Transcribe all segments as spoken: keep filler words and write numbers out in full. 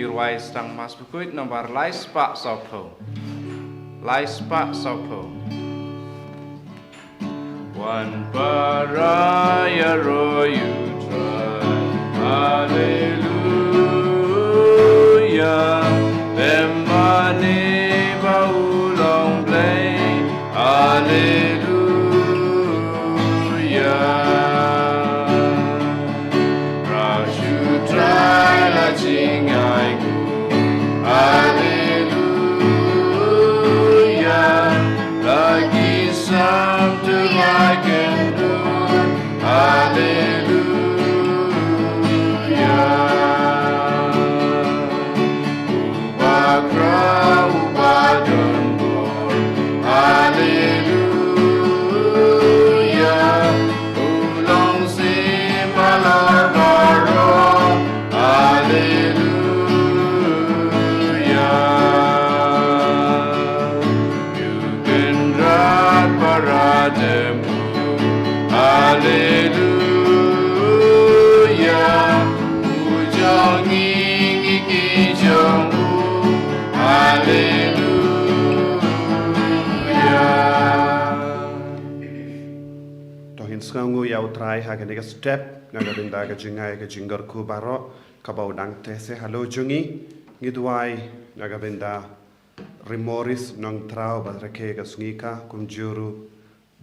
Rwai Sdang Mass Bakhuid nombar lai spah sawphew. Lai spah sawphew. Wan para ïaroh ïa U Trai. Haleluya. Lem bad ne ba u long Blei. Haleluya. Ruh shu Trai la jingai. Haleluya. La ki sam tu la ken run. Haleluya. U ba khraw, u ba don bor. Haleluya. U long sim halor baroh. Haleluya. U Kynrad para jong ngi. Haleluya. U jong ngi, ngi ki jong u. Haleluya. To ngin sngewnguh ïa U Trai ha kane ka step, na ka bynta ka jingai ka jingkyrkhu baroh kaba u dang teh seh halor jong ngi. Ngi duwai na ka bynta Rimoris Nongtraw ba rakhe ka sngi kha, kumjuh ruh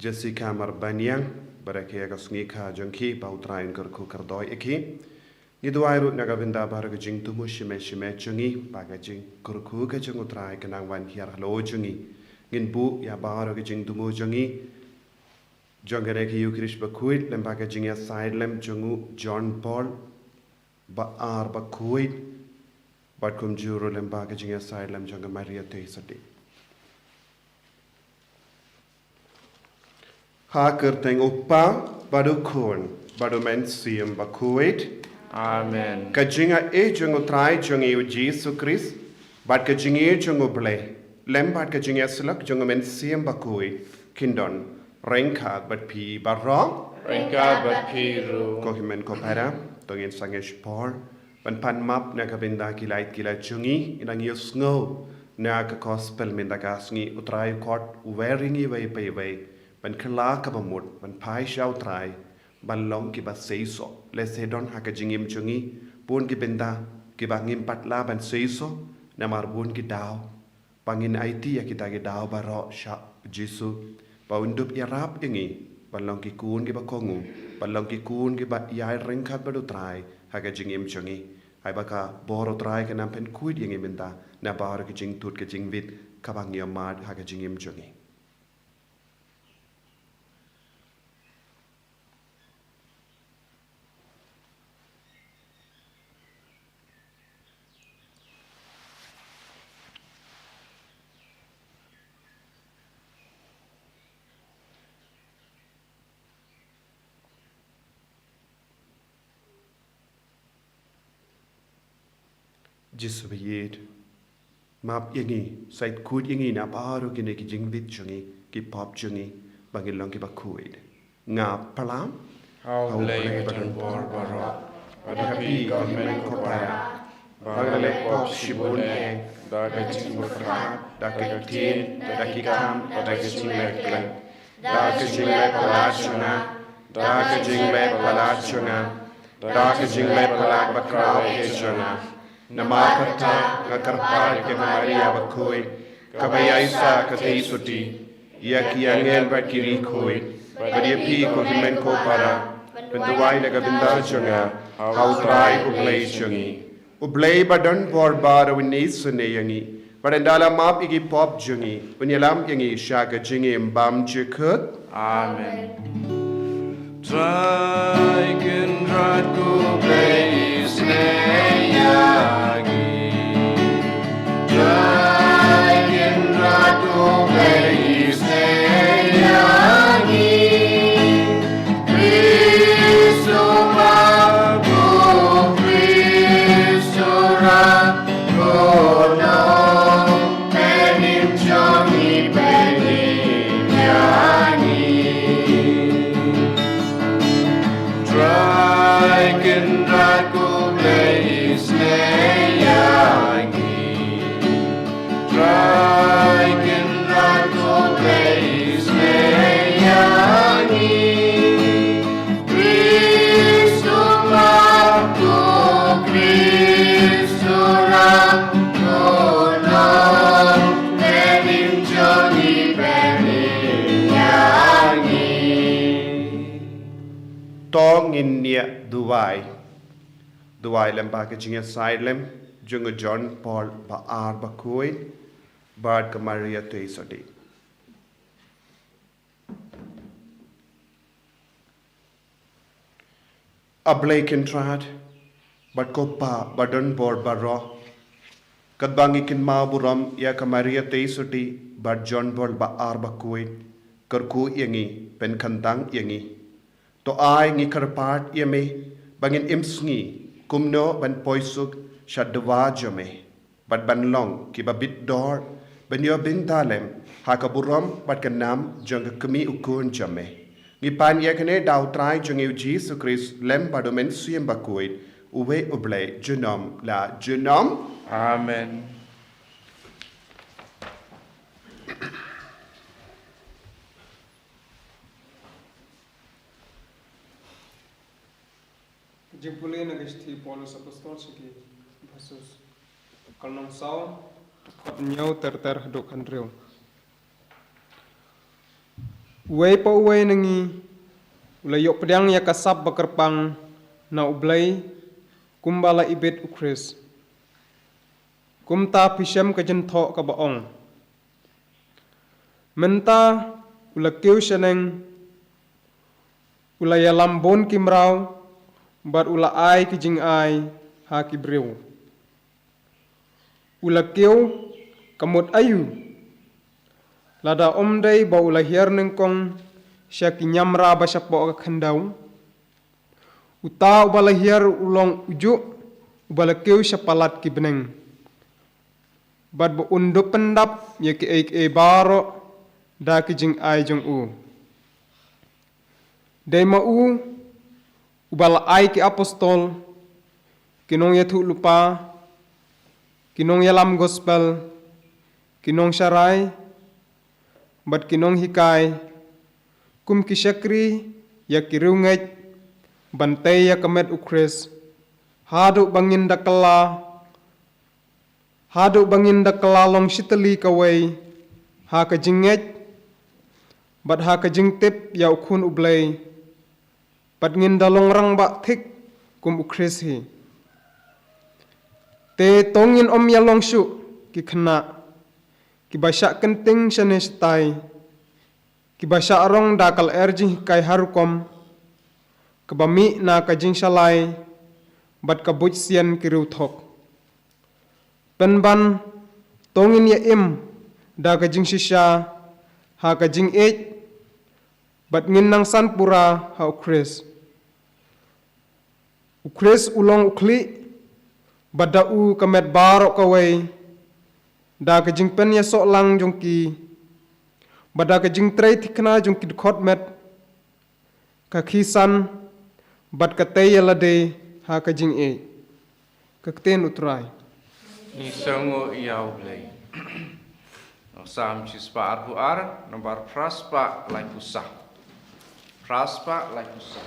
Jessica Marbaniang ba rakhe ka sngi kha jong ki, ba U Trai un kyrkhu kyrdoh ïa ki. Ngi duwai ruh na ka bynta baroh ka jingthmu shimet shimet jong ngi, ba ka jingkyrkhu ka jong U Trai kan nang wan hiar halor jong ngi. Ngin buh ïa baroh ka jingthmu jong ngi jong kane ka Eucharist bakhuid, lem bad ka jingïasaid lem jong u John Paul ba ar bakhuid, bad kumjuh ruh lem bad ka jingïasaid lem jong ka Maria Theisotti. Ha ka kyrteng U Kpa, bad U Khun, bad U Mynsiem Bakhuid. Amen. Ka jingïeit jong U Trai jong ngi U Jisu Khrist, bad ka jingïeit jong U Blei, lem bad ka jingïasyllok jong U Mynsiem Bakhuid, kin don ryngkat bad phi baroh. Ryngkat bad phi ruh. Ko hynmen ko para, to ngin sangeh shipor ban pan map na ka bynta ki lait ki lait jong ngi. Ngi dang ïohsngew na ka gospel mynta ka sngi, U Trai u khot uwei ïa ngi uwei pa uwei ban kylla kaba mut ban phai sha U Trai, ban long kiba seisoh. Lehse don ha ka jingim jong ngi bun ki bynta kiba ngim pat lah ban seisoh, namar bun ki daw. Ba ngin aiti ïa kita ki daw baroh sha U Jisu, ba un dup ïarap ïa ngi ban long ki khun kiba kohnguh, ban long ki khun kiba ïai ryngkat bad U Trai ha ka jingim jong ngi. Ai ba ka bor U Trai kan nang pynkhuid ïa ngi mynta na baroh ki jingtut ki jingwit kaba ngi ïohmad ha ka jingim jong ngi. Jisu ba ïeit, map ïa ngi, sait khuid ïa ngi na baroh kine ki jingwit jong ngi, ki pop jong ngi, ba ngin long kiba khuid. Nga plam ha U Blei ba don bor baroh, bad ha phi ko hynmen ko para, ba nga leh pop shibun eh, da ka jingpyrkhat, da ka ktien, da ki kam, da ka jingleh khlem. Da ka jingleh palat jong nga, da ka jingleh palat jong nga, da ka jingleh palat bakhraw eh jong nga. Namar kata nga kyrpad ïa ka Maria bakhuid, kaba ïaisah ka Theisotti, ïa ki angel bad ki riewkhuid, bad ïa phi ko hynmen ko para, ban duwai na ka bynta jong nga ha U Trai U Blei jong ngi. U Blei ba don bor baroh un isynei ïa ngi, bad ynda la map ïa ki pop jong ngi, un ïalam ïa ngi sha ka jingim bymjukut. Amen. Trai Kynrad ko Blei isynei ïa ngi. Trai Kynrad ko Blei isynei ïa ngi. Khrist u map, ko Khrist u rat, ko nongpynim jong ngi, pynim ïa ngi. Trai Kynrad ko Blei Kristo ma ko Kristo ra ko no, benin joni benin yangi. To ngin ïa duwai. Duwai lem bad ka jingïasaid lem jong u John Paul ba ar ba khuid bad ka Maria Theisotti. A Blei Kynrad bad ko Pa ba don bor baroh, katba ngi kynmaw burom ïa ka Maria Theisotti bad John Paul ba ar ba khuid, kyrkhu ïa ngi, pynkhamtam ïa ngi. To ai ngi kyrpad ïa me ba ngin im sngi kumno ban poi suk sha dawa jong me, bad ban long kiba bit dor ban ïoh bynta lem ha ka burom bad ka nam jong ka Kmie u Khun jong me. Ngi pan ïa kane da u Trai jong ngi u Jisu Khrist lem bad u Mynsiem Bakhuid, uwei u Blei junom la junom. Amen. Jingpule na ka shithi Paulus Apostol sha ki Ephesus. Ka lynnong saw, dkhot hynñiew ter ter haduh hynriew. Uwei pa uwei na ngi u la ïoh pdiang ïa ka sap ba kyrpang na U Blei, kumba la ibit U Khrist. Kumta phi shem ka jingthoh kaba ong: Mynta u la kiew shaneng, u la ïalam bun ki mraw, bad u la ai ki jingai ha ki briew. U la kiew ka mut aïu? Lada ym dei ba u la hiar nyngkong sha ki niamra ba shapoh ka khyndew. Uta uba la hiar u long ujuh uba la kiew sha palat ki bneng, bad ba un dup pyndap ïa kiei kiei baroh da ki jingai jong u. Dei ma u uba la ai ki apostol, ki nongïathuhlypa, ki nongïalam gospel, ki nongsharai, bad ki nonghikai, kum ki shakri ïa ki riewngeit, ban tei ïa ka met U Khrist, haduh ba ngin da kylla, haduh ba ngin da kylla long shitylli kawei ha ka jingngeit bad ha ka jingtip ïa U Khun U Blei, bad ngin da long rangbah thik kum U Khrist hi. Te to ngin ym ïalong shuh ki khynnah, kiba shah kynting shane shatai, kiba shah rong da ka lyer jinghikai har rukom, kaba mih na ka jingshalai bad ka buit sian ki riewthok. Pynban, to ngin ïa im da ka jingshisha ha ka jingïeit, bad ngin nang san pura ha U Khrist. U Khrist u long u khlieh, bad da u ka met baroh kawei, da ka jingpynïasoh lang jong ki, bad da ka jingtrei thikna jong ki dkhot met, ka khie san, bad ka tei ïa lade ha ka jingïeit. Ka ktien U Trai. Ngi sngewnguh ïa U Blei. Nong Salm shispah arphew ar, nambar phra spah laiphew saw. Phra spah laiphew saw.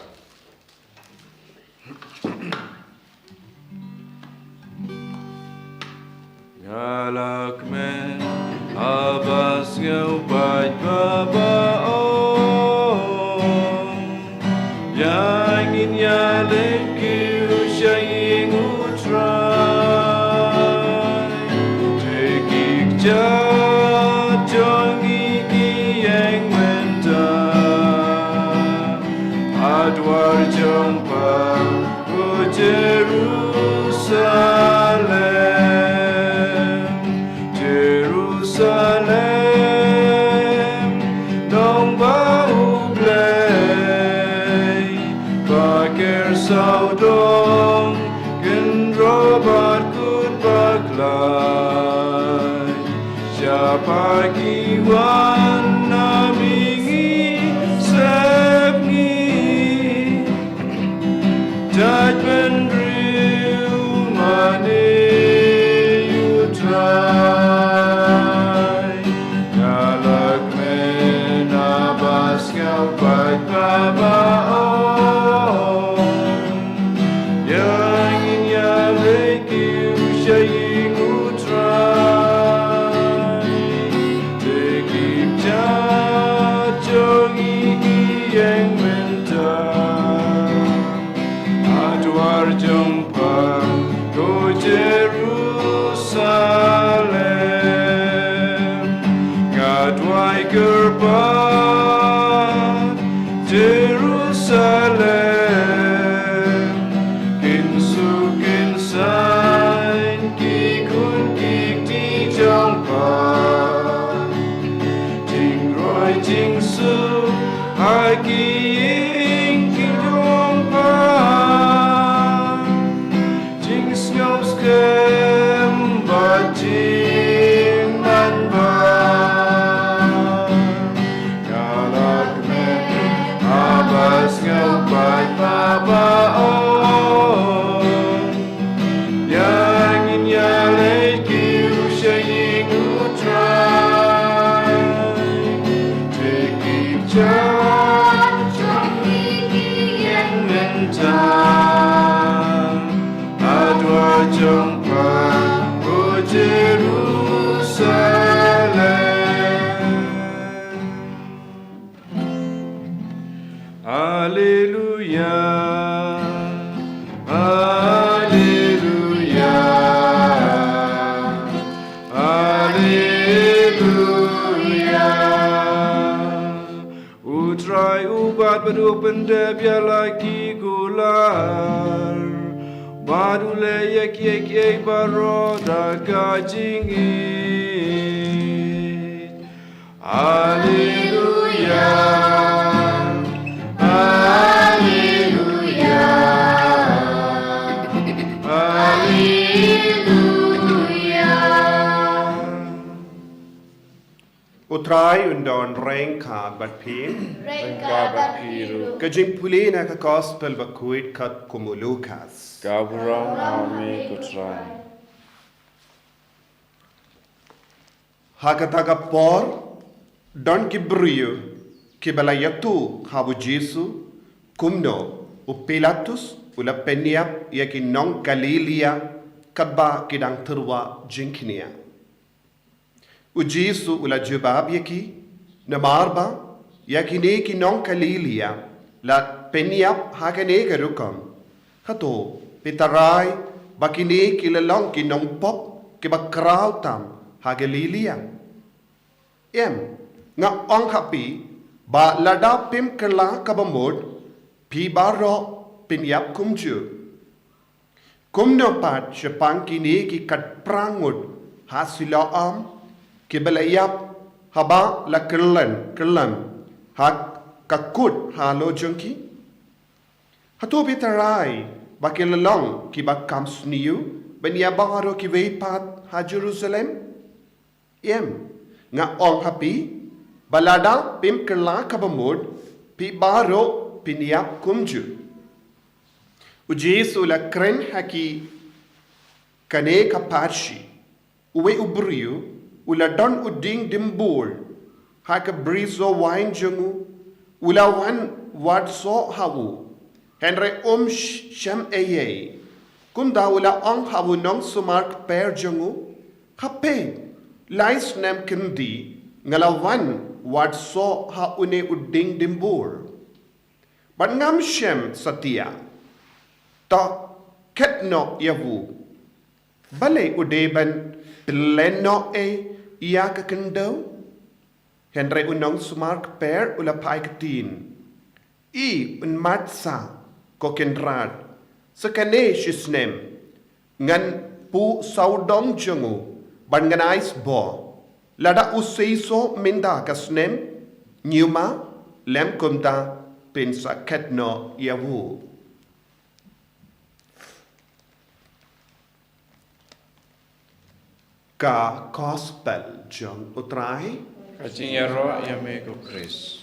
Ïa la kmen, haba sngewbha ba ba ong. Ïa ngin ïa leit kiew sha ïing U Trai. Te ki kjat jong ngi ki ïeng mynta ha dwar jong pha, ko Jerusalem. Jerusalem, nongbah U Blei, ba ker sawdong, kynroh bad kut bakhlaiñ. Sha pha ki wan na mihngi sepngi. Jait bynriew mane U Trai. Ïa la kmen, haba Sngewbha ba ba ong, ïa ngin ïa leit kiew sha ïing U Trai. Te ki jait jong ngi ki ïeng mynta ha dwar jong pha ko Jerusalem. Nga duwai kyrpad Jerusalem kin suk kin saiñ ki khun ki kti jong pha. Jingroi jingsuk ha ki ïing ki jong pha. Jingsngewskhem bad jingmanbha. Nga la kmen haba sngewbha ba ba ong, ïa ngin ïa leit kiew sha ïing U Trai. Te ki jait jong ngi ki ïeng mynta ha dwar jong pha ko Jerusalem. Alleluia, alleluia, alleluia. U Trai u bat bad u pyndep ïa la ki kular, bad u leh ïa kiei kiei baroh da ka jingïeit. Alleluia, alleluia, alleluia. U Trai un don ryngkat bad phi. Ryngkat bad phi ruh. Ka jingpule na ka Gospel bakhuid katkum u Lukas. Ka burom ha me ko Trai. Ha kata ka por, don ki briew kiba la ïathuh ha u Jisu, kumno u Pilatus u la pynïap ïa ki nong Galilea katba ki dang tyrwa jingkñia. U Jisu u la jubab ïa ki, namar ba ïa kine ki nong Galilea la pynïap ha kane ka rukom, hato phi tharai ba kine ki la long ki nongpop kiba khraw tam ha Galilea? Em, nga ong ha phi ba lada phim kylla kaba mut, phi baroh phin ïap kumjuh. Kumno pat shaphang kine ki khatphra ngut ha Siloam kiba la ïap haba la kyllon kyllon ha ka kut halor jong ki? Hato phi tharai ba ki la long kiba kam sniew ban ïa baroh kiwei pat ha Jerusalem? Em, nga ong ha phi ba lada phim kylla kaba mut, phi baroh phin ïap kumjuh. U Jisu u la kren ha ki kane ka parshi. Uwei u briew u la don u dieng dimbur ha ka brisoh wain jong u, u la wan wad soh ha u, hynrei um sh-, shem ei ei. Kumta u la ong ha u nongsumar kper jong u, khappei, lai snem kyndi nga la wan wad soh ha une u dieng dimbur, bad ngam shem satia. To khet noh ïa u. Balei u dei ban pynlen noh ei ïa ka khyndew? Hynrei u nongsumar kper u la phai ktien, i, un mat sa, ko Kynrad, sa kane shi snem ngan buh sawdong jong u ban ngan ai sboh. Lada u sei soh mynta ka snem, ñiuma lem kumta phin sa khet noh ïa u. Ka Gospel jong u Trai. Ka jingïaroh ïa me ko Khrist.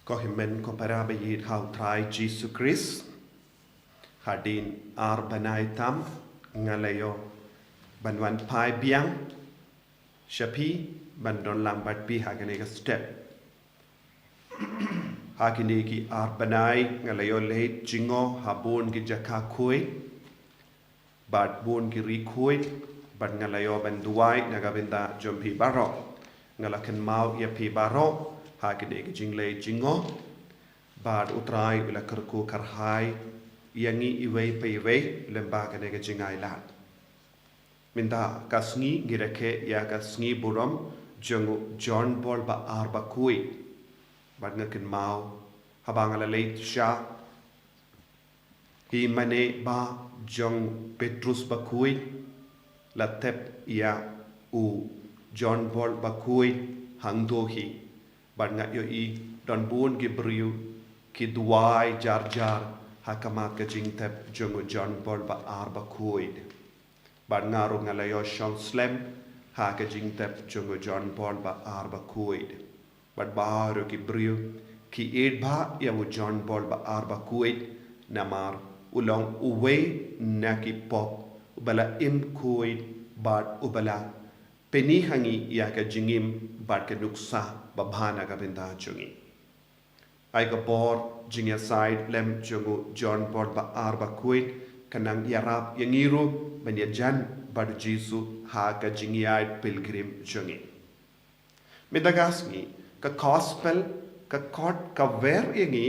Ko hynmen ko para ba ïeit ha u Trai Jisu Khrist. Hadien ar bnai tam, Nga la ïoh ban wan phai biang sha phi ban don lang bad phi ha kane ka step. Ha kine ki ar bnai nga la ïoh leit jngoh ha bun ki jaka khuid bad bun ki ri khuid, bad nga la ïoh ban duwai na ka bynta jong phi baroh. Nga la kynmaw ïa phi baroh ha kine ki jingleit jngoh, bad U Trai u la kyrkhu kyrhai ïa ngi iwei pa iwei lyngba kane ka jingai lad. Mynta ka sngi ngi rakhe ïa ka sngi burom jong u John Paul ba ar ba khuid. Bad nga kynmaw haba nga la leit sha ki mane ba jong Petrus ba khuid, la tep ïa u John Paul ba khuid hangto hi. Bad nga ïohi don bun ki briew ki duwai jar jar ha khmat ka jingtep jong u John Paul ba ar ba khuid. Bad nga ruh nga la ïoh shong slem ha ka jingtep jong u John Paul ba ar ba khuid. Bad baroh ki briew ki ïeit bha ïa u John Paul ba ar ba khuid, namar u long uwei na ki pop uba la im khuid bad uba la pyni ha ngi ïa ka jingim bad ka nuksa ba bha na ka bynta jong ngi. Ai ka por jingïasaid lem jong u John Paul ba ar ba khuid ka nang ïarap ïa ngi ruh ban ïajan bad u Jisu ha ka jingïaid pilgrim jong ngi. Mynta ka sngi ka gospel ka khot ka wer ïa ngi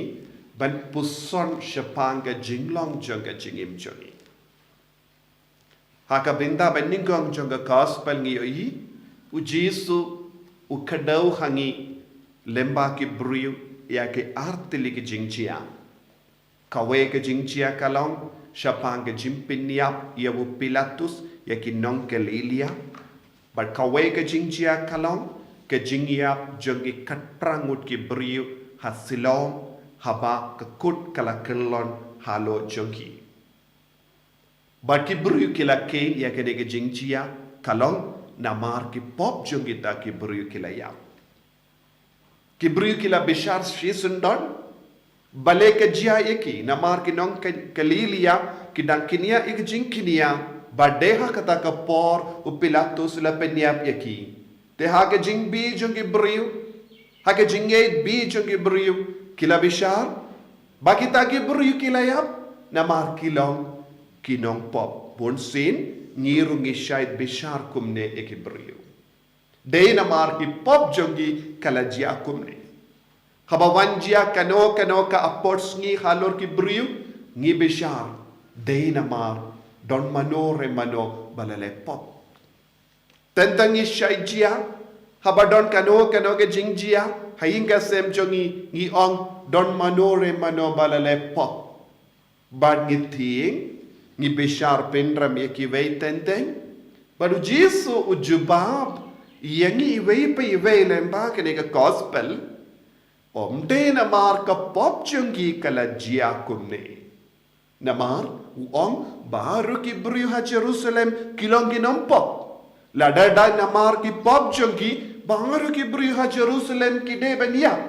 ban puson shaphang ka jinglong jong ka jingim jong ngi. Ha ka bynta ba nyngkong jong ka gospel ngi ïohi u Jisu u kdew ha ngi lyngba ki briew ïa ki ar tylli ki jingjia. Kawei ka jingjia ka long shaphang ka jingpynïap ïa u Pilatus ïa ki nong Galilia. Bad kawei ka jingjia ka long ka jingïap jong ki khatphra ngut ki briew ha Siloam haba ka kut ka la kyllon halor jong ki. Bad ki briew ki la kheiñ ïa kane ka jingjia ka long namar ki pop jong kita ki briew ki la ïap. Ki briew ki la bishar shisyndon, balei ka jia ïa ki, namar ki nong Galilia ki dang kñia ïa ka jingkñia ba dei ha kata ka por u Pilatus u la pynïap ïa ki. Te ha ka jingbi jong ki briew, ha ka jingngeit bi jong ki briew ki la bishar ba kita ki briew ki la ïap namar ki long ki nongpop. Bunsien ngi ruh ngi shait bishar kumne ïa ki briew. Dei namar ki pop jong ki ka la jia kumne. Haba wan jia kano kano ka apot sngi halor ki briew ngi bishar, dei namar don mano re mano ba la leh pop. Teng teng ngi shait jia haba don kano kano ka jingjia ha ïing ka sem jong ngi, ngi ong don mano re mano ba la leh pop. Bad ngi tieng, ngi bishar pynrem ïa kiwei teng teng. Bad u Jisu u jubab ïa ngi iwei pa iwei lyngba kane ka gospel. Ym dei namar ka pop jong ki ka la jia kumne. Namar u ong baroh ki briew ha Jerusalem ki long ki nongpop. Lada dei namar ki pop jong ki baroh ki briew ha Jerusalem ki dei ban ïap.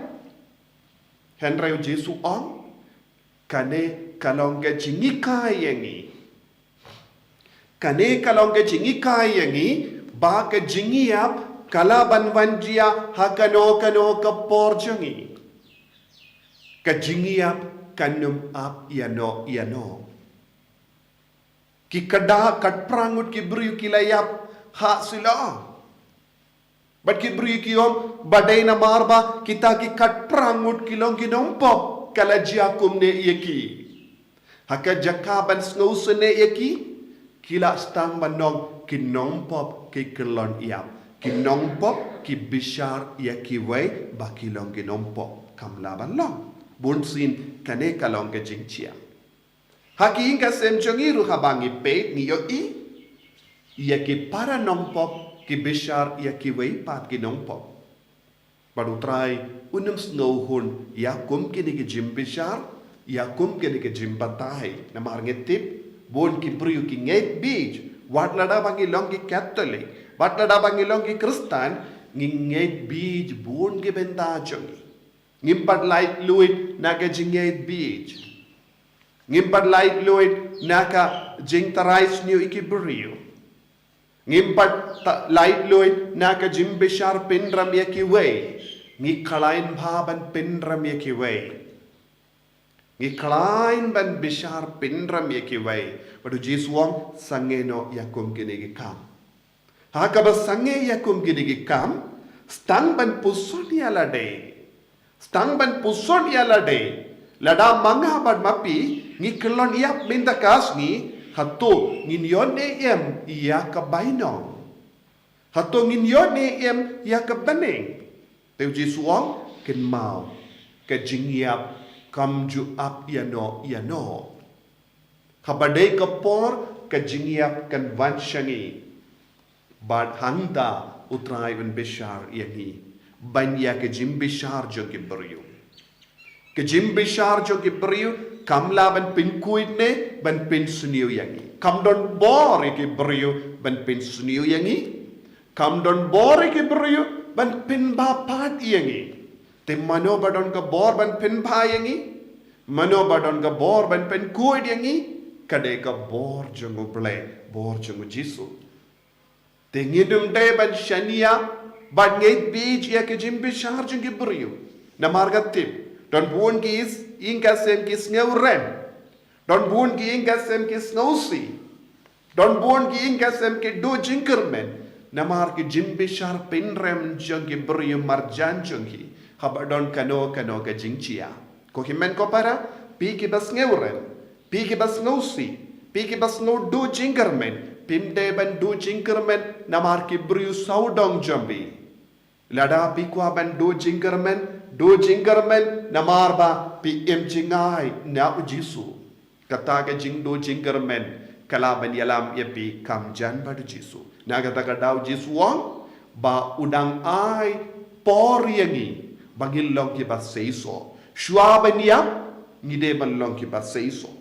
Hynrei u Jisu ong kane ka long ka jinghikai ïa ngi. Kane ka long ka jinghikai ïa ngi ba ka jingïap ka lah ban wan jia ha kano kano ka por jong ngi. Ka jingïap kan ym ap ïano ïano. Ki khatphra ngut ki briew ki la ïap ha Siloam. Bad ki briew ki ong ba dei namar ba kita ki khatphra ngut ki long ki nongpop ka la jia kumne ïa ki. Ha ka jaka ban sngewsynei ïa ki, ki la sdang ban ong ki nongpop ki kyllon ïap, ki nongpop ki bishar ïa kiwei ba ki long ki nongpop. Kam lah ban long. Bunsien kane ka long ka jingjia. Ha ki ïing ka sem jong ngi ruh haba ngi peit ngi ïohi ïa ki para nongpop ki bishar ïa kiwei pat ki nongpop. Bad u Trai un ym sngewhun ïa kum kine ki jingbishar, ïa kum kine ki jingbatai. Namar ngi tip bun ki briew ki ngeit bieit, wat lada ba ngi long ki Katholik, wat lada ba ngi long ki Khristan, ngi ngeit bieit bun ki bynta jong ngi. Ngim pat lait luid na ka jingngeit bieit. Ngim pat lait luid na ka jingtharai sniew ïa ki briew. Ngim pat ta-, laitluid na ka jingbishar pynrem ïa kiwei. Ngi khlaiñ bha ban pynrem ïa kiwei. Ngi khlaiñ ban bishar pynrem ïa kiwei. Bad u Jisu u ong sangeh noh ïa kum kine ki kam. Ha kaba sangeh ïa kum kine ki kam, sdang ban puson ïa lade. Sdang ban puson ïa lade. Lada ma nga bad ma phi ngi kyllon ïap mynta ka sngi, hato ngin ïoh ne em ïa ka bainong? Hato ngin ïoh ne em ïa ka bneng? Te u Jisu u ong, kynmaw, ka jingïap kam ju ap ïano ïano. Haba dei ka por ka jingïap kan wan sha ngi. Bad hangta u Trai un bishar ïa ngi ban ïa ka jingbishar jong ki briew. Ka jingbishar jong ki briew kam lah ban pynkhuid ne ban pynsniew ïa ngi. Kam don bor ïa ki briew ban pynsniew ïa ngi. Kam don bor ïa ki briew ban pynbha pat ïa ngi. Te mano ba don ka bor ban pynbha ïa ngi? Mano ba don ka bor ban pynkhuid ïa ngi? Ka dei ka bor jong U Blei, bor jong U Jisu. Te ngin ym dei ban shaniah bad ngeit beit ïa ka jingbishar jong ki briew. Namar ka tip, don bun ki ïing ki sem ki sngewrem. Don bun ki ïing ki sem ki sngewsih. Don bun ki ïing ki sem ki duh jingkyrmen. Namar ka jingbishar pynrem jong ki briew marjan jong ki. Haba don kano kano ka jingjia. Ko hynmen ko para, phi kiba sngewrem, phi kiba sngewsih, phi kiba sngew duh jingkyrmen, phim dei ban duh jingkyrmen namar ki briew sawdong jong phi. Lada phi kwah ban duh jingkyrmen, duh jingkyrmen namar ba phi im jngai na U Jisu. Kata ka jingduh jingkyrmen ka lah ban ïalam ïa phi kam jan bad U Jisu. Na kata ka daw U Jisu u ong ba u dang ai por ïa ngi ba ngin long kiba seisoh. Shuwa ban ïap ngi dei ban long kiba seisoh.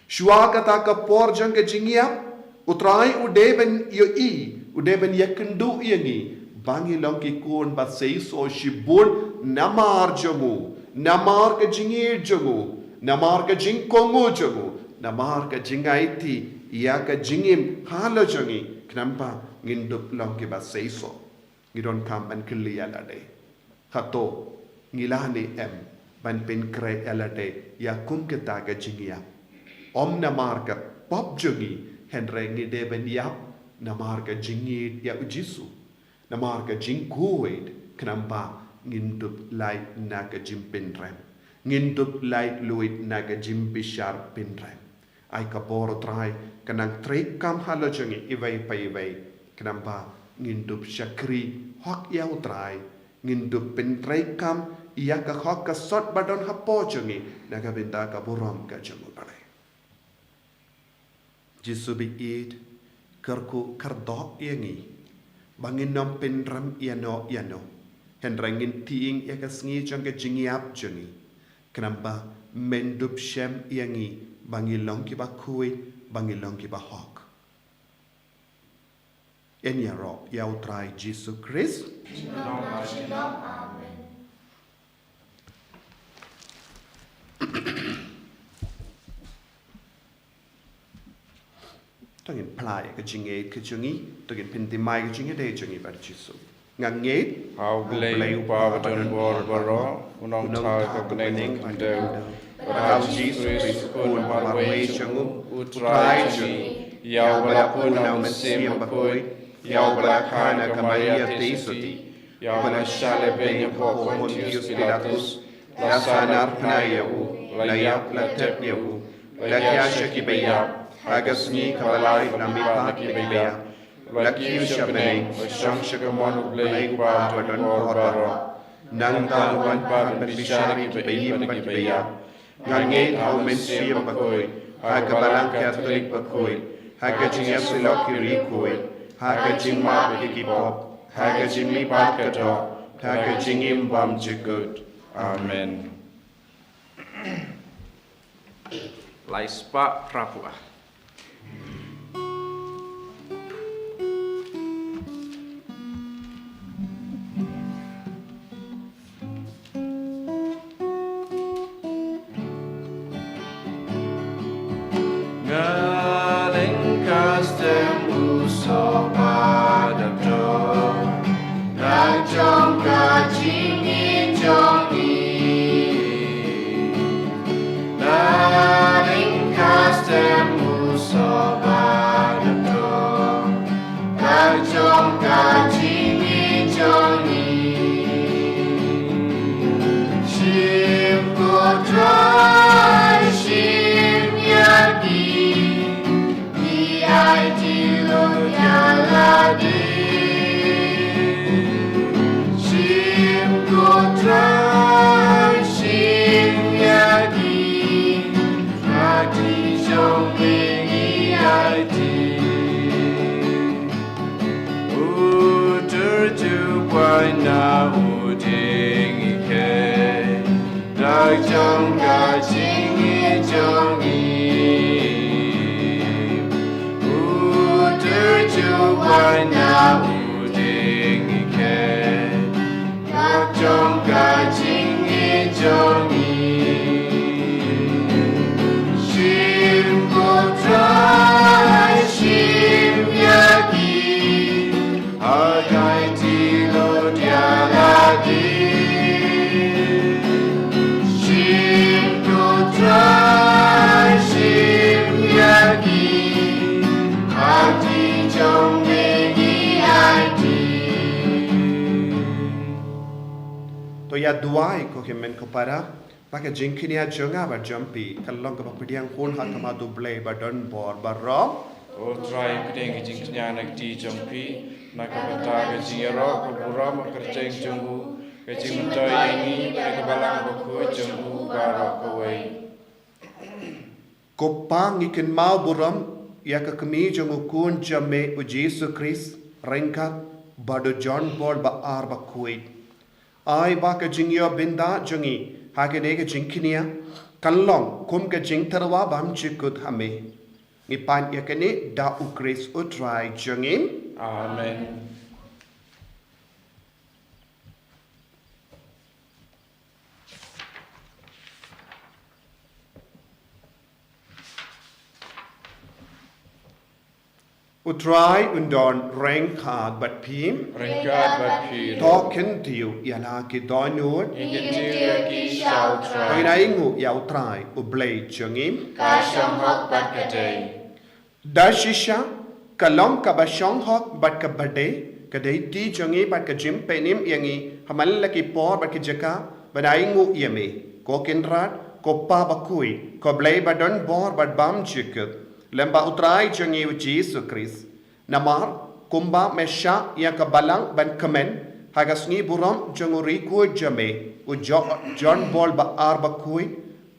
Shuwa kata ka por jong ka jingïap, U Trai u dei ban ïohi, u dei ban ïakynduh ïa ngi ba ngi long ki khun ba seisoh shibun namar jong u, namar ka jingïeit jong u, namar ka jingkohnguh jong u, namar ka jingaiti ïa ka jingim halor jong ngi, khnang ba ngin dup long kiba seisoh. Ngi donkam ban kylli ïa lade, hato ngi lah ne em ban pynkhreh ïa lade ïa kum kata ka jingïap? Ym namar ka pop jong ngi, hynrei ngi dei ban ïap namar ka jingïeit ïa U Jisu, namar ka jingkhuid, khnang ba ngin dup lait na ka jingpynrem, ngin dup laitluid na ka jingbishar pynrem. Ai ka bor U Trai ka nang treikam halor jong ngi iwei pa iwei, khnang ba ngin dup shakri hok ïa U Trai, ngin dup pyntreikam ïa ka hok ka sot ba don hapoh jong ngi na ka bynta ka burom ka jong U Blei. Jisu ba ïeit, kyrkhu kyrdoh ïa ngi ba ngin ym pynrem ïano ïano, hynrei ngin tieng ïa ka sngi jong ka jingïap jong ngi, khnang ba men dup shem ïa ngi ba ngi long kiba khuid, ba ngi long kiba hok. Yn ïaroh ïa U Trai Jisu Khrist. Amen. To ngin phla ïa ka jingngeit ka jong ngi, to ngin pynthymmai ka jingïadei jong ngi bad U Jisu. Nga ngeit ha U Blei U Kpa badonbor baroh, U Nongthaw ka bneng bad ka khyndew, bad ha U Jisu Khrist U Khun marwei jong U, U Trai jong ngi, ïa uba la pun na U Mynsiem Bakhuid, ïa uba la kha na ka Maria Theisotti, ïa uba la shah lehbeiñ hapoh Pontius Pilatus, la sahnarphna ïa u, la ïap, la tep ïa u, la hiar sha kiba ïap, ha ka sngi kaba lai la mihpat na kiba ïap, la kiew sha bneng, la shong sha ka mon U Blei U Kpa badonbor baroh. Nangta un wan pat ban bishar ïa kiba im bad kiba ïap. Nga ngeit ha U Mynsiem Bakhuid, ha ka Balang Katholik bakhuid, ha ka jingïasyllok ki riewkhuid, ha ka jingmap ïa ki pop, ha ka jingmihpat ka doh, ha ka jingim bymjukut. Amen. Lai spah phra phew. Musoh ba dap dor, na jong ka jingim jong ngi. Na lyngkha step musoh ba dap dor, na jong ka jingim jong ngi. Shim ko Trai, shim ïa ki, ki aiti lut ïa lade. Shim ko Trai, shim ïa ki, ha ki jong me ngi aiti. U Trai Jubab na u dei ngi kei, da jong ka jingim jong ngi. U Trai Jubab na u dei ngi kei, da jong ka jingim jong ngi. Shim ko Trai, shim ïa ki, ha ki aiti lut ïa lade. Shim ko Trai, shim ïa ki, ha ki jong me ngi aiti. To ïa duwai ko hynmen ko para. Ba ka jingkñia jong nga bad jong phi kan long kaba pdiang hun ha khmat U Blei ba don bor baroh. Ko Trai, pdiang ka jingkñia na ka kti jong phi, na ka bynta ka jingïaroh, ka burom, ka kyrteng jong u, ka jingmyntoi ïa ngi bad ïa ka Balang Bakhuid jong u baroh kawei. Ko Pa, ngi kynmaw burom ïa ka kmie jong u Khun jong me u Jisu Khrist, ryngkat bad u John Paul ba ar bakhuid. Ai ba ka jingïoh bynta jong ngi ha kane ka jingkñia kan long kum ka jingtyrwa bymjukut ha me. Ngi pan ïa kane da u Khrist u Trai jong ngi. Amen. U Trai un don ryngkat bad phi. Ryngkat bad phi. To kyntiew ïa la ki dohnud. Ngi kyntiew ïa ki sha u Trai. To ngin ainguh ïa u Trai u Blei jong ngi. Ka shong hok bad ka dei. Da shisha ka long kaba shong hok bad kaba dei, ka dei ti jong ngi bad ka jingpynim ïa ngi ha man la ki por bad ki jaka ban ainguh ïa me, ko Kynrad, ko Pa bakhuid, ko Blei ba don bor bad bymjukut, lem bad u Trai jong ngi u Jisu Khrist. Namar kumba me shah ïa ka balang ban kmen ha ka sngi burom jong u riewkhuid jong me u Jo-, John Paul ba ar bakhuid,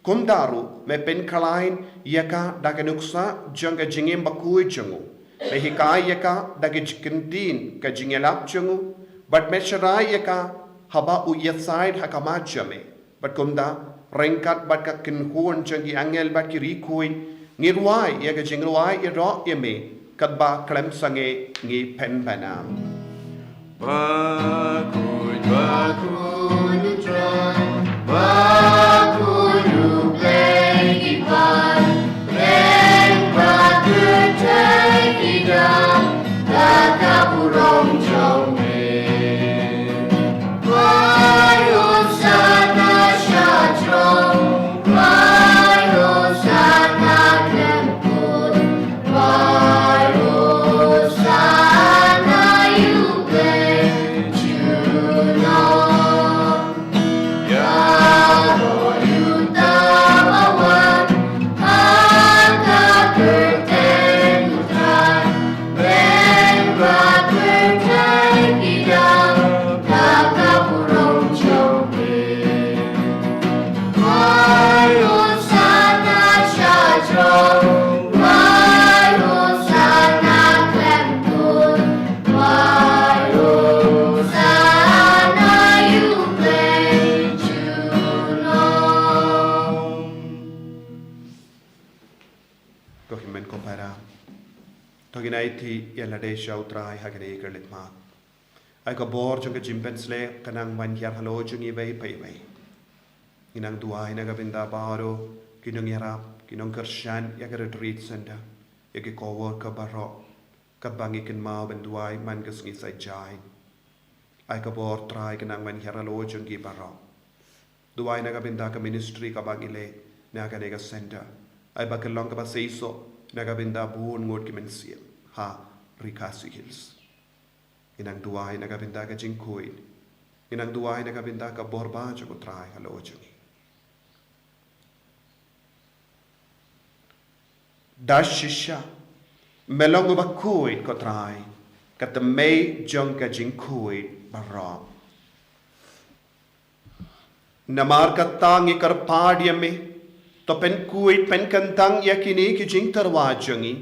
kumta ruh me pynkhlaiñ ïa ka da ka nuksa jong ka jingim bakhuid jong u. Me hikai ïa ka da ka jingkyntiew ka jingïalap jong u, bad me sharai ïa ka haba u ïasaid ha khmat jong me. Bad kumta, ryngkat bad ka kynhun jong ki angel bad ki riewkhuid, ngi rwai ïa ka jingrwai ïaroh ïa me, katba khlem sangeh ngi pynbna. Bakhuid, bakhuid u Trai, bakhuid U Blei ki paid, bad kyrteng ki dang da ka burom jong me. Wai Hosanna sha throne, wai Hosanna khlem kut, wai Hosanna ïa U Blei junom. Ïaroh ïa uta uba wan ha ka kyrteng U Trai, bad kyrteng ki dang da ka burom jong me. Wai Hosanna sha throne, wai Hosanna khlem kut, wai Hosanna ïa U Blei junom. Ko hynmen ko para, to ngin aiti ïa lade sha U Trai ha kane ka leit mat. Ai ka bor jong ka jingpynshlur ka nang ban hiar halor jong ngi iwei pa iwei. Ngi nang duwai na ka bynta baroh ki nongïarap, ki nongkyrshan ïa ka Retreat Centre, ïa ki co-worker baroh, Katba ngi kynmaw ban duwai man ka sngi Saitjaiñ, ai ka bor Trai ka nang ban hiar halor jong ngi baroh. Duwai na ka bynta ka ministry kaba ngi leh na kane ka centre, ai ba kan long kaba seisoh na ka bynta bun ngut ki mynsiem ha Ri Khasi Hills. Ngi nang duwai na ka bynta ka jingkhuid. Ngi nang duwai na ka bynta ka bor ba jong u Trai halor jong ngi. Da shisha, me long uba khuid ko Trai, ka tymmen jong ka jingkhuid baroh. Namar kata ngi kyrpad ïa me, to pynkhuid pynkyntang ïa kine ki jingtyrwa jong ngi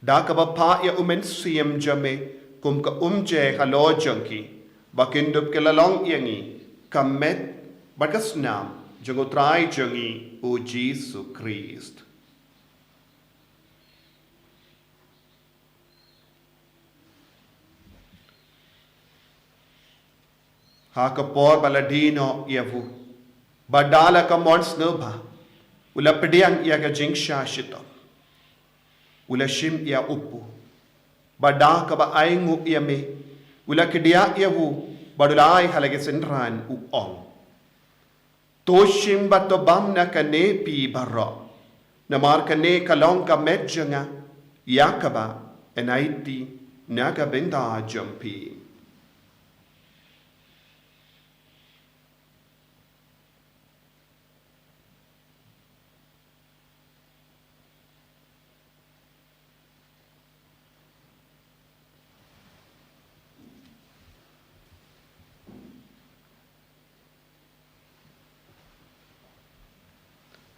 da kaba phah ïa u Mynsiem jong me kum ka umjer halor jong ki, ba kin dup ki la long ïa ngi ka met bad ka snam jong u Trai jong ngi u Jisu Khrist. Ha ka por ba la die noh ïa u, ba da la ka mon sngewbha, u la pdiang ïa ka jingshah shitom, u la shim ïa u pu, ba da kaba ainguh ïa me, u la kdiah ïa u bad u la ai ha la ki synran, u ong: To shim bad to bam na kane phi baroh, namar kane ka long ka met jong nga, ïa kaba yn aiti na ka bynta jong phi.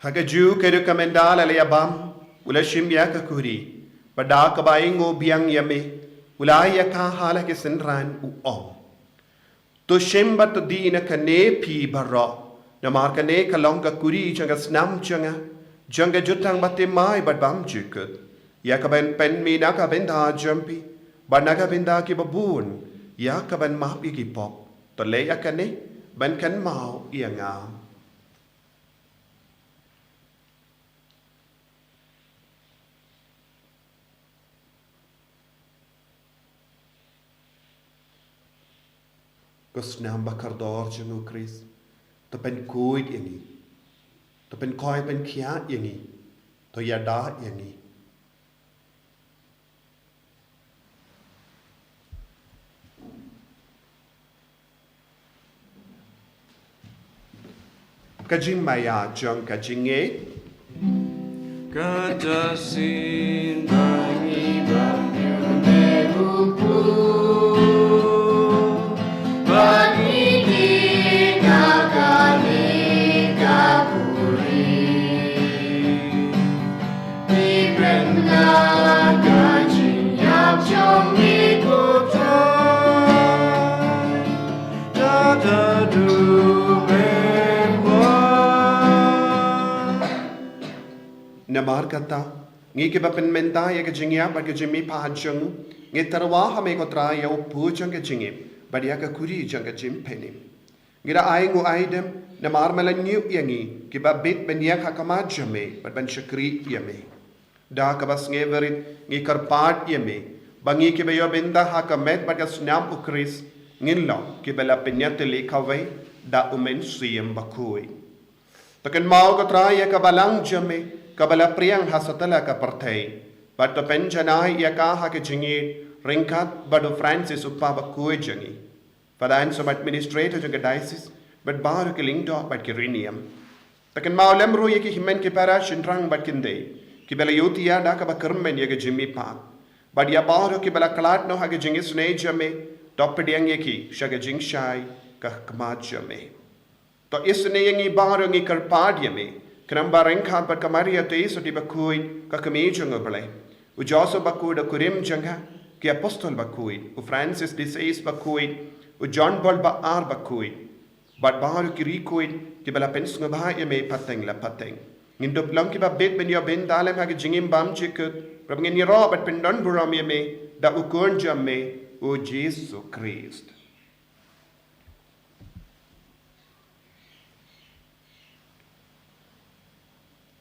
Ha kajuh ka rukom, ynda la ïa bam, u la shim ïa ka kuri, bad da kaba ainguh biang ïa me, u la ai ïa ka ha la ki synran, u ong: To shim bad to die na kane phi baroh, namar kane ka long ka kuri jong ka snam jong nga, jong ka jutang bathymmai bad bymjukut, ïa kaban pynmih na ka bynta jong phi bad na ka bynta kiba bun, ïa kaban map ïa ki pop. To leh ïa kane ban kynmaw ïa nga. Ko snam ba kordor jong u Khrist, to pynkhuid ïa ngi, to pynkhuid pynkhiah ïa ngi, to ïada ïa ngi. Ka jingmaïa jong ka jingngeit. Kata shisien ba ngi bam ïa me u pu, ba ngi die na kane ka kuri, ngi kren na ka jingïap jong ngi, ko Trai, da ka dup em wah. Namar kata, ngi kiba pynmynta ïa ka jingïap bad ka jingmihpat jong u, ngi tyrwa ha me ko Trai ïa u pu jong ka jingim bad ïa ka kuri jong ka jingpynim. Ngi da ainguh aidem namar me la ñiuh ïa ngi kiba bit ban ïeng ha khmat jong me bad ban shakri ïa me. Da kaba sngewrit ngi kyrpad ïa me ba ngi kiba ïoh bynta ha ka met bad ka snam u Khrist ngin long kiba la pynïatylli kawei da u Mynsiem Bakhuid. To kynmaw ko Trai ïa ka balang jong me kaba la pdiang ha satlak ka pyrthei, bad to pynjanai ïa ka ha ka jingïeit ryngkat bad u Francis u Papa bakhuid jong ngi, Father Anselm, Administrator jong ka Diocese, bad baroh ki lyngdoh bad ki riewniam. To kynmaw lem ruh ïa ki hynmen ki para shynrang bad kynthei kiba la ïohthiah da kaba kyrmen ïa ka jingmihpat, bad ïa baroh kiba la khlad noh ha ka jingisynei jong me, to pdiang ïa ki sha ka jingshai ha khmat jong me. To isynei ïa ngi baroh, ngi kyrpad ïa me, khnang ba ryngkat bad ka Maria Theisotti bakhuid, ka Kmie jong u Blei, u Joseph bakhuid u kurim jong ka, ki apostol bakhuid, u Francis de Sales bakhuid, u John Paul ba ar bakhuid, bad baroh ki riewkhuid kiba la pynsngewbha ïa me pateng la pateng, ngin dup long kiba bit ban ïoh bynta lem ha ka jingim bymjukut, bad ngin ïaroh bad pyndonburom ïa me da u Khun jong me, u Jisu Khrist.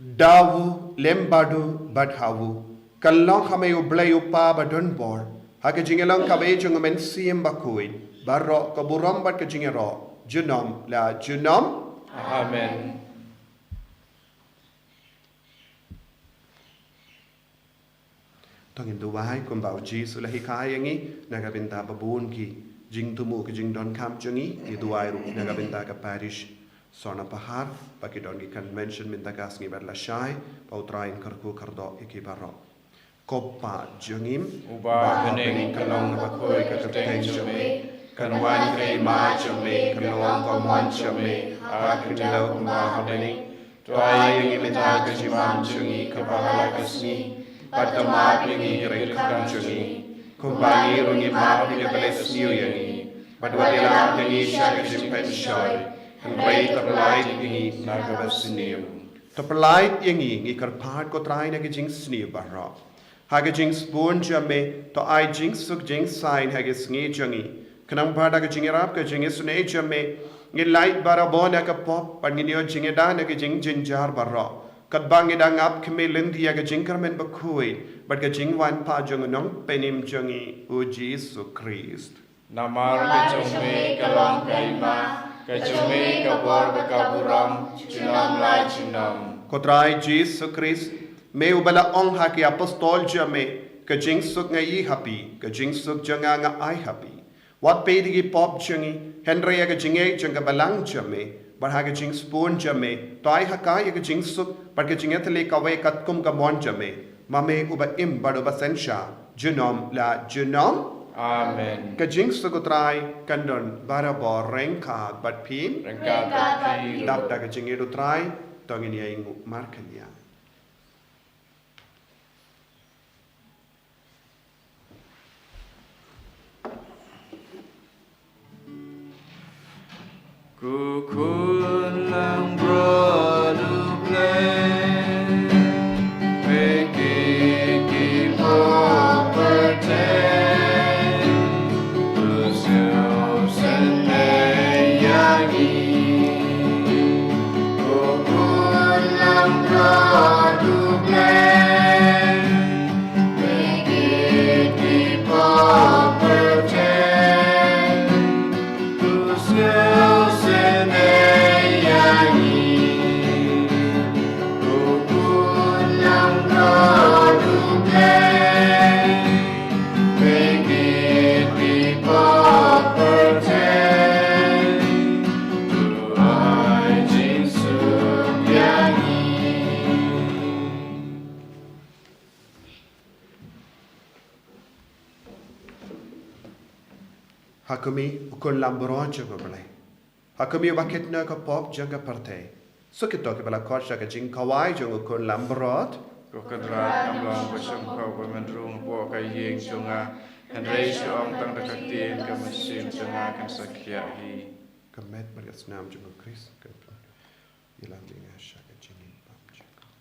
Da u, lem bad u, bad ha u, Kan long ha me U Blei U Kpa badonbor, ha ka jingïalong kaba ïeit jong U Mynsiem Bakhuid, baroh ka burom bad ka jingïaroh, junom la junom. Amen. To ngin duwai kumba U Jisu u la hikai ïa ngi, na ka bynta ba bun ki jingthmu ki jingdonkam jong ngi, ngi duwai ruh na ka bynta ka parish Sornapahar, ba ki don ki convention mynta ka sngi bad lashai, ba U Trai un kyrkhu kyrdoh ïa ki baroh. Ko Kpa jong ngi, uba ha bneng, kan long bakhuid ka kyrteng jong me, kan wan ka hima jong me, kan long ka mon jong me ha khyndew kumba ha bneng. To ai ïa ngi mynta ka jingbam jong ngi kaba ha la ka sngi, bad to map ïa ngi ki ryngkat jong ngi, kumba ngi ruh ngi map ïa kiba la sniew ïa ngi, bad wat ïalam ïa ngi sha ka jingpynshoi, hynrei to pyllait ïa ngi na kaba sniew. To pyllait ïa ngi, ngi kyrpad ko Trai, na ka jingsniew baroh. Ha ka jingsbun jong me, to ai jingsuk jingsaiñ ha ka sngi jong ngi. Khnang ba da ka jingïarap ka jingisynei jong me, ngin lait barabor na ka pop, bad ngin ïoh jingïada na ka jingjynjar baroh, katba ngi dang ap khmih lynti ïa ka jingkyrmen bakhuid bad ka jingwan pat jong U Nongpynim jong ngi, U Jisu Khrist. Namar ka jong me ka long ka hima, ka jong me ka bor bad ka burom, junom la junom. Ko Trai Jisu Khrist, me uba la ong ha ki apostol jong me, ka jingsuk nga ïoh ha phi, ka jingsuk jong nga nga ai ha phi. Wat peit ïa ki pop jong ngi, hynrei ïa ka jingïeit jong ka balang jong me, bad ha ka jingsbun jong me, to ai ha ka ïa ka jingsuk bad ka jingïatylli kawei katkum ka mon jong me, ma me uba im bad uba synshar, junom la junom. Amen. Ka jingsuk U Trai kan don barabor ryngkat bad phi. Ryngkat bad phi ruh. Dap da ka jingïeit U Trai, to ngin ïainguh markylliang. Ko khun langbrot U Blei, peit kito ki pop pyrthei, u sngewsynei ïa ngi. Ko khun langbrot U Blei, peit kito ki pop pyrthei, u sngewsynei ïa ngi. Ko khun langbrot U Blei, peit kito ki pop pyrthei, to ai jingsuk ïa ngi. Ha khmih, U Khun langbrot jong U Blei. Ha khmih, uba kit noh ïa ka pop jong ka pyrthei. Suk ïa kito kiba la khot sha ka jingkhawai jong U Khun langbrot. Ko Kynrad, ngam long ba sngewbha ba men rung hapoh ka ïing jong nga, hynrei shu ong tang da ka ktien ka mynsiem jong nga kan sa khiah hi. Ka met bad ka snam jong U Khrist kan pynïalam ïa nga sha ka jingim bymjukut.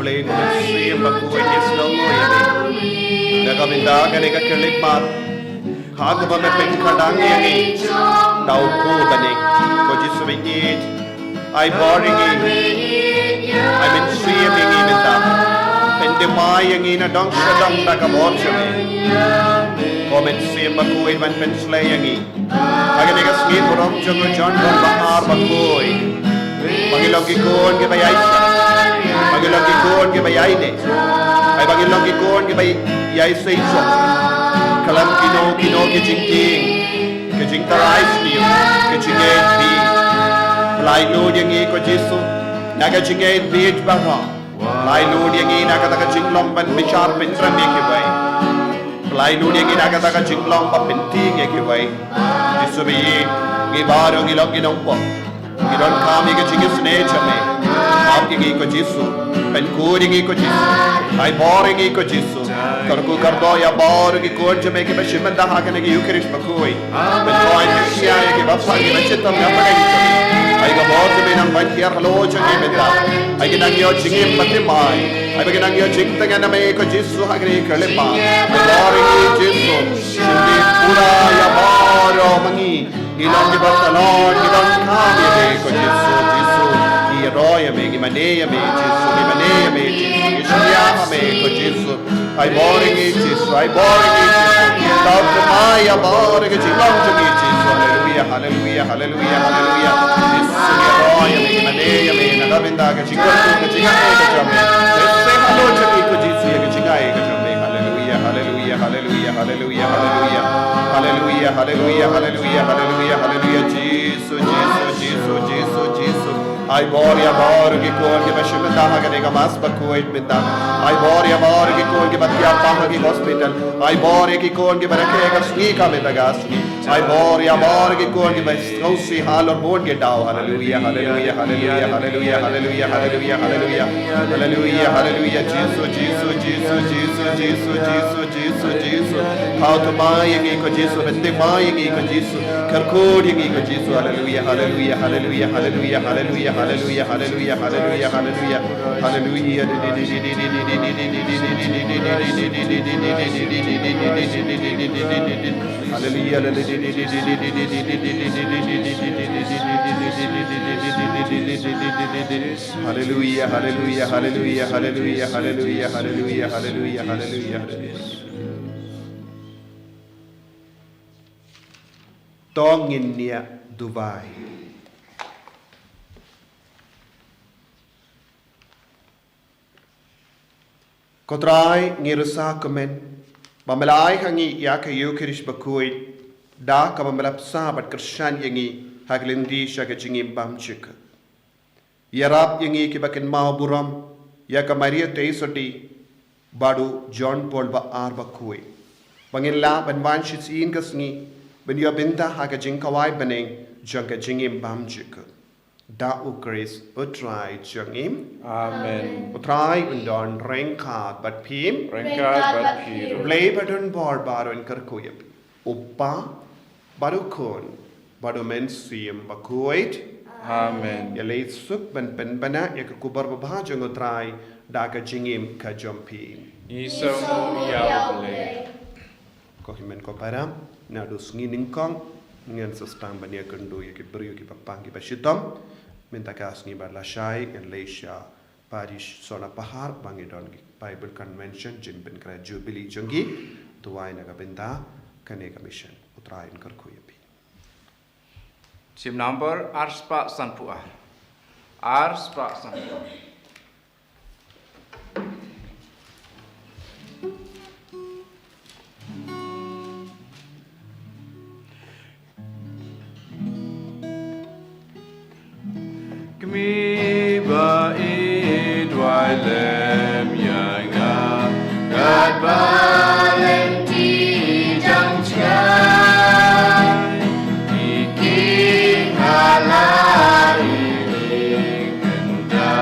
Ko Mynsiem Bakhuid, ngi sngewnguh ïa me. Da ka bynta kane ka khyllipmat, ha kaba me pynkhadang ïa ngi da u khun bneng. Ko Jisu ba ïeit, ai bor ïa ngi, ai mynsiem ïa ngi mynta. Pynthymmai ïa ngi na dong sha dong da ka bor jong me. Ko Mynsiem Bakhuid, ban pynshlei ïa ngi ha kane ka sngi burom jong u John Paul ba ar bakhuid. Ba ngin long ki khun kiba ïaishah, ba ngin long ki khun kiba ïaineh, ai ba ngin long ki khun kiba ïaiseisoh kyllum kino kino ki jingkieng, ki jingtharai sniew, ki jingngeit bieit. Pynlait lut ïa ngi ko Jisu na ka jingngeit bieit baroh. Pynlait lut ïa ngi na kata ka jinglong ban bishar pynrem ïa kiwei. Pynlait lut ïa ngi na kata ka jinglong ban pyntieng ïa kiwei. Jisu ba ïeit, ngi baroh ngi long ki nongpop. Ngi donkam ïa ka jingisynei jong me. Map ïa ngi ko Jisu. Pynkhuid ïa ngi ko Jisu. Ai bor ïa ngi ko Jisu. Kyrkhu kyrdoh ïa baroh ki khun jong me kiba shim bynta ha kane ka Eucharist bakhuid. Pynkoit ïa ki ba phah, ki ba shitom, ki ba pynlait. Ai ka bor jong me nang ban hiar halor jong ngi mynta. Ai ki nang ïoh jingim ba thymmai. Ai ba ki nang ïoh jingtngen na me ko Jisu ha kane ka khyllipmat. Ai bor ïa ngi Jisu. Shim pura ïa baroh ma ngi. Ngi long kiba shalor, ngi donkam ïa me ko Jisu, Jisu. Ngi ïaroh ïa me, ngi mane ïa me Jisu, ngi mane ïa me Jisu, ngi shim ïa me ko Jisu. Ai bor ïa ngi Jisu, ai bor ïa ngi Jisu. Thaw thymmai ïa baroh ki jinglong jong ngi Jisu. Haleluia, haleluia, haleluia, haleluia. Jisu ngi ïaroh ïa me, ngi mane ïa me na ka bynta ka jingkyrkhu, ka jingai ka jong me. Lehse halor jong ngi ko Jisu ïa ka jingai ka jong me. Haleluia, haleluia, haleluia, haleluia, haleluia. Haleluia, haleluia, haleluia, haleluia, haleluia. Jisu, Jisu, Jisu, Jisu, Jisu. Ai bor ïa baroh ki khun kiba shim bynta ha kane ka Mass bakhuid mynta. Ai bor ïa baroh ki khun kiba thiah pang ha ki hospital. Ai bor ïa ki khun kiba rakhe ka sngi ka mynta ka sngi. Ai bor ïa baroh ki khun kiba sngewsih halor bun ki daw. Haleluia, haleluia, haleluia, haleluia, haleluia, haleluia, haleluia. Haleluia, haleluia, Jisu, Jisu, Jisu. Thaw thymmai ïa ngi ko Jisu, pynthymmai ïa ngi ko Jisu. Kyrkhu ïa ngi ko Jisu. Haleluia, haleluia, haleluia, haleluia, haleluia, haleluia, haleluia, haleluia, haleluia. Haleluia. Haleluia. Haleluia, haleluia, haleluia, haleluia, haleluia, haleluia, haleluia, haleluia, haleluia. To ngin ïa duwai. Ko Trai, ngi rsa kumne ba me la ai ha ngi ïa ka Eucharist bakhuid, da kaba me la bsa bad kyrshan ïa ngi ha ka lynti sha ka jingim bymjukut. Ïarap ïa ngi kiba kynmaw burom ïa ka Maria Theisotti bad u John Paul ba ar bakhuid, ba ngin lah ban wan shisien ka sngi ban ïoh bynta ha ka jingkhawai bneng jong ka jingim bymjukut. Da U Khrist U Trai jong ngi. Amen. U Trai un don ryngkat bad phi. Ryngkat bad phi ruh. U Blei ba don bor baroh un kyrkhu ïa phi. U Kpa bad U Khun bad U Mynsiem Bakhuid. Amen. Ïaleh suk ban pynbna ïa ka khubor babha jong U Trai da ka jingim ka jong phi. Ngi sngewnguh ïa U Blei. Ko hynmen ko para, naduh sngi nyngkong ngin sa sdang ban ïakynduh ïa ki briew kiba pang kiba shitom. Mynta ka sngi ba lashai ngin leit sha Parish Sona Pahar ba ngi don ki Bible Convention, jingpynkhreh Jubilee jong ki. Duwai na ka bynta kane ka mission. U Trai un kyrkhu ïa phi. Sim number ar spah sanphew ar. Ar spah sanphew ar. Kmie ba ïeit, duwai lem ïa nga katba lynti jong nga. Ki ïing ha la ïing mynta.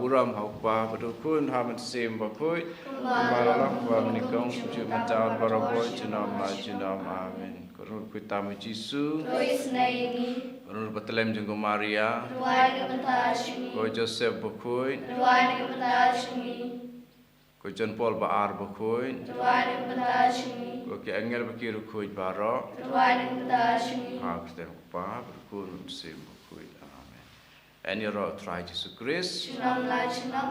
Burom ha u Kpa bad u Khun, ha u Mynsiem Bakhuid. Kumba la long, kumba mynnyngkong, kumjuh mynta, baroh junom la junom. Amen. Ko Trai, khuid tam ïa u Jisu. To isynei ïa ngi. Ko Trai, batlem jong ka Maria. To duwai na ka bynta jong ngi. Ko Joseph Bakhuid. To duwai na ka bynta jong ngi. Ko John Paul ba ar Bakhuid. To duwai na ka bynta jong ngi. Ko ki angel bad ki riewkhuid baroh. To duwai na ka bynta jong ngi. Ha ka kyrteng u Kpa bad u Khun bad u Mynsiem Bakhuid. Amen. Yn ïaroh u Trai Jisu Krist. Junom la junom.